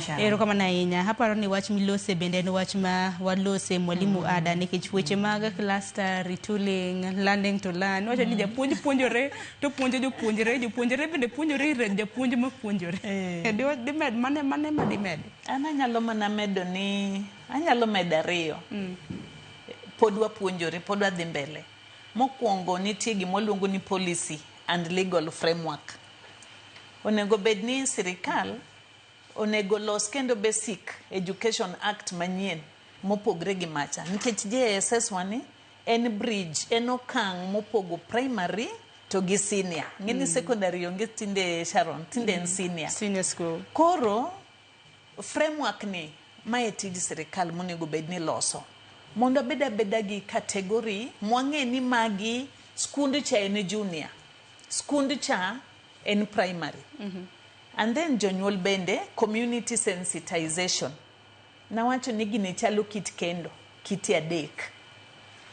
Sharon. Erokamano ahinya. Aparo ni wach milose bende en wach ma walose, mwalimu Ada, nikech weche mag cluster, retooling, learning to learn. Wacho ni japuonj puonjore to puonjo jopuonjre, jopuonjre bende puonjore ir japuonj ma puonjore. Dimed mane mane ma dimed? An anyalo mana medo ni anyalo medo ariyo. Pod wapuonjore, pod wadhi mbele. Mokwongo, nitie gima waluongo ni policy and legal framework. Onego bed ni sirikal onego los kendo Basic Education Act manyien mopogre gi macha, nikech JSS wani en bridge, en okang' mopogo primary to gi senior. Ng'e ni secondary onge tinde, Sharon, tinde en senior. Senior school. Koro framework ni mae tij sirikal monego bed ni loso mondo abed abeda gi category mwang'e ni magi skund cha en junior, skund cha en primary. And then jonyuol bende, community sensitization. Nawacho ni gini chalo kit kendo kite adek.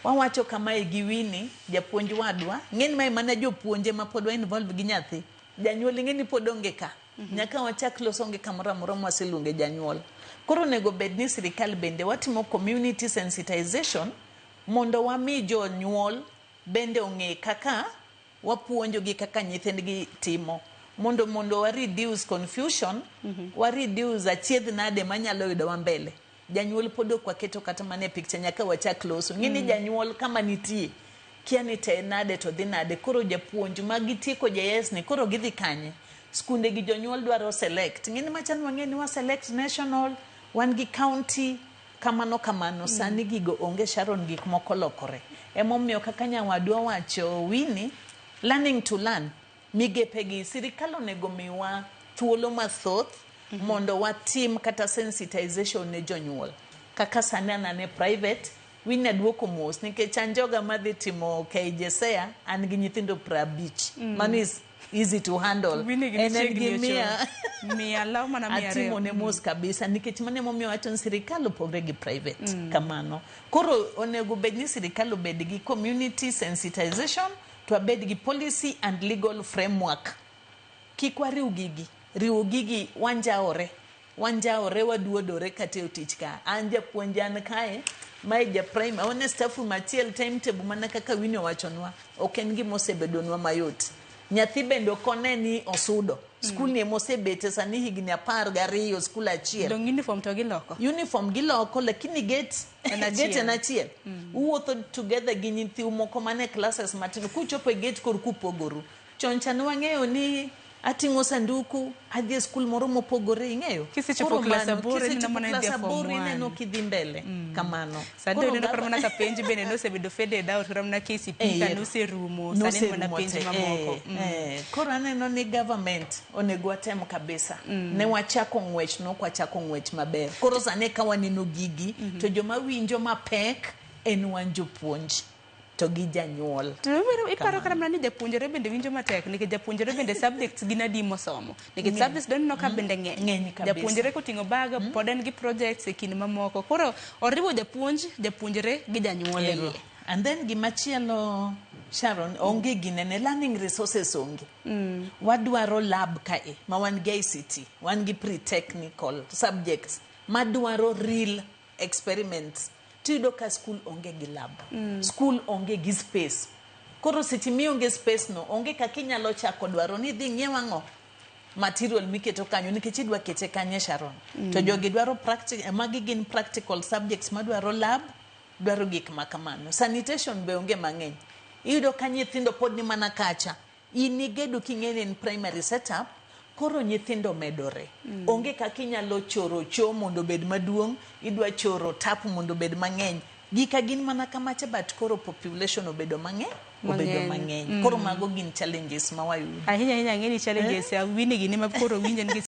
Wawacho kamae gi Winnie, japuonj wadwa. Ng'eni mae mana jopuonje ma pod wa involve gi nyathi. Janyuol ing'e ni pod onge ka. Nyaka wachak loso, onge kamoro amora mwaseluonge janyuol. Koro onego bed ni sirikal bende watimo community sensitization mondo wami jonyuol bende ong'e kaka wapuonjogi, kaka nyithindgi timo, mondo wa reduce confusion, wa reduce achiedh nade manyalo yudowa mbele. Janyuol pod ok waketo kata mana e picture nyaka wachak loso. Ng'e ni janyuol kama nitie kia ni te nade to dhi nade. Koro japuonj ma gitieko JS ni, koro gidhi kanye? Skunde gi jonyuol dwaro select. Ng'e ni machon wang'e ni wa select national, wan gi county, kamano kamano. Sani gigo onge, Sharon, gik moko lokore. Emomiyo kaka nyawadwa wacho Winnie, learning to learn, migepe gi sirikal onego miwa thuolo mathoth mondo watim kata sensitization ne jonyuol. Kaka sani an ane private, Winnie, aduoko mos nikech an joga madhi timo KJSEA, an gi nyithindo 50. Mano is easy to handle. Winnie gi En en gi chiegni 100. ochopo. 100 law mana 200. Atimo ne mos kabisa, nikech mano emomiyo wacho ni sirikal opogre gi private kamano. Koro onego bed ni sirikal obed gi community sensitization to wabed gi policy and legal framework. Kik wariw gigi. Riwo gigi wanjawore, wanjawore, waduodore kata e tich ka. An japuonj, an kae, mae ja primary, wan e staff room achiel, timetable mana kaka Winnie owachonwa, ok en gima osebedonwa mayot. Nyathi bende ok one ni osudo. Skul ni emosebete sani higni 12, skul achiel. Dong uniform to giloko. Uniform giloko, lakini gate En gate en achiel. achiel. Uwuotho together gi nyithiu moko mane classes matindo. Kuchopo e gate kor kupogoru. Chon cha ne wang'eyo ni ating'o sanduku adhi e skul moro mopogore, ing'eyo. Kisechopo Koro klas mano, 8, ineno kisechopo mana klas idhi e form 8, ineno one. kidhi mbele kamano. Sani to Koro ineno kata mana ka penj bende nosebedo faded out, kata mana KCPE ka noserumo, sani en mana Noserumo penj te, mamoko. Eh. Koro aneno ni government onego watem kabisa. Ne wachako ng'wech, nok wachako ng'wech maber. Koro sani ka waneno gigi to joma winjo mapek en wan jopuonj to gi janyuol. To iparo kata mana ni japuonjre bende winjo matek, nikech japuonjre bende subjects gin adi mosomo? Nikech subjects doneno ka bende ng'eny. Ng'eny kabisa. Japuonjre koting'o bag, pod en gi projects e kind mamoko. Koro oriwo japuonj, japuonjre gi janyuol e iye. And then gimachielo, Sharon, onge ginene learning resources onge. Wadwaro lab kae ma wan gi ICT, wan gi pre-technical subjects madwaro real experiments. Tiyudo ka skul onge gi lab. Skul onge gi space. Koro seche mionge space no, onge kaka inyalo chako dwaro ni idhi ng'iew ang'o? Material miketo kanyo, nikech idwa kete kanye, Sharon? To jogi dwaro practical, magi gin practical subjects madwaro lab, dwaro gik ma kamano. Sanitation be onge mang'eny. Iyudo ka nyithindo pod ni mana kacha. In igedo king'e ni en primary setup, koro nyithindo medore. Onge kaka inyalo choro cho mondo obed maduong', idwa choro tap mondo obed mang'eny. Gika gin mana kamacha, but koro population obedo mang'eny, obedo Mang'eny. mang'eny. Koro mago gin challenges ma wayudo. Ahinya ahinya, ang'e ni challenges, Winnie gini ma koro winjo nikech